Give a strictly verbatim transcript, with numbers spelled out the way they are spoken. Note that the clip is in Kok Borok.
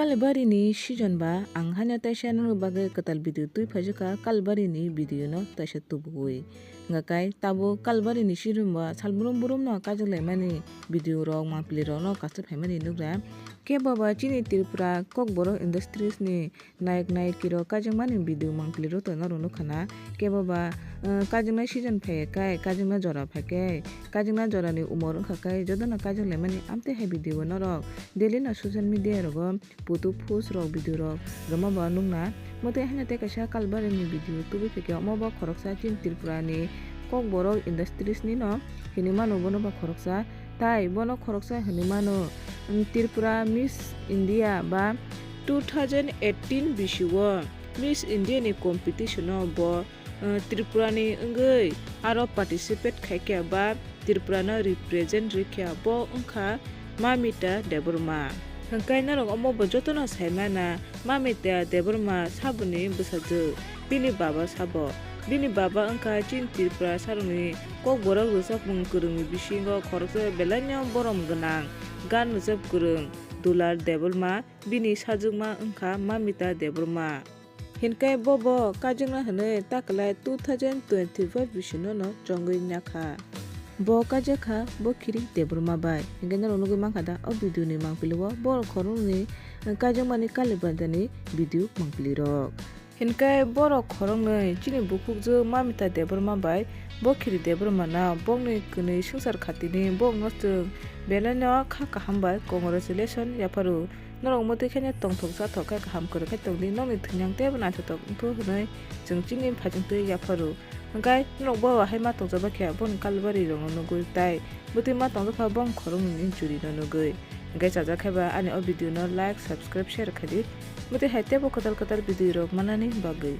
Kalibari ni season ba ang haino teisa nokni bagwi kwtal video twi phaijakha, Kalibari ni video no teisa tubugwi. Hwnkha khe tabuk Kalibari ni season ba salbrum brum no kaijaklaimani video rok, mangpili rok no kaisa phaimani nukra. Kebo ba chini Tripura Kokborok Industries ni nayok nayiki rok kaijakmani video mangpili rok to norok nukha na. Kebo ba, uh, kaijaknai season phai khe, kaijaknai jora phai khe, kaijaknai jora ni umor wngkha khe jotono kaijaklaimani amtwi hai video norok daily no social media rogo photo post rok, video rok rwma ba nukna. Mwtwi haino tei kaisa Kalibari ni video tubui phaikhe omo bo khoroksa chini Tripura ni Kokborok Industries ni no hinwi mano bono ba khoroksa. Tai bono khoroksa hinwi mano, um, Tripura Miss India ba two thousand eighteen bisio Miss India ni competition o bo, uh, Tripura ni wngwi aro participate khaikha ba Tripura no represent rwkha, bo wngkha Mamita Debbarma. Hwnkhe norok omo bo jotono saimana, Mamita Debbarma saboni bwsajwk, bini baba sabo. Bini baba wngkha chini Tripura sarokni Kokborok rwchapmung kwrwngni bisingo khoroksa belaino borom gwnang gan rwchap kwrwng Dular Debbarma, bini sajwkma wngkha Mamita Debbarma. Hinkhe bo bo kaijakna hwnwi taklai two thousand twenty-five bisino no chongwi nyakha. Bo kaijakha bo Khiri Debbarma bai. Hinkhe norok nugwi mankha da o video ni mangpili o borok khoroknwi kaijakmani Kalibari ni video mangpili rok. Hinkhe borok khoroknwi chini bukhukjwk Mamita Debbarma bai bo Khiri Debbarma no bokni kwnwi swngchar khatini bokno chwng belaino kha kaham bai congratulation yapharu. Norok mwtwi khe tongthok chathok khe kaham kwrwk khe tongdi, nokni thwinang teibo naithothok wngthu hwnwi chwng chini phaisingtwi yapharu. Hwnkhe norok bo hai ma tongjabaikha boni Kalibari rokno nugwi tai bwtwi ma tongjakha bong khoroknwi injury no nugwi. Hwnkhe chajakkhe ba ani o video no like, subscribe, share khaidi bwtwi hai teibo kwtal kwtal video rok manani bagwi.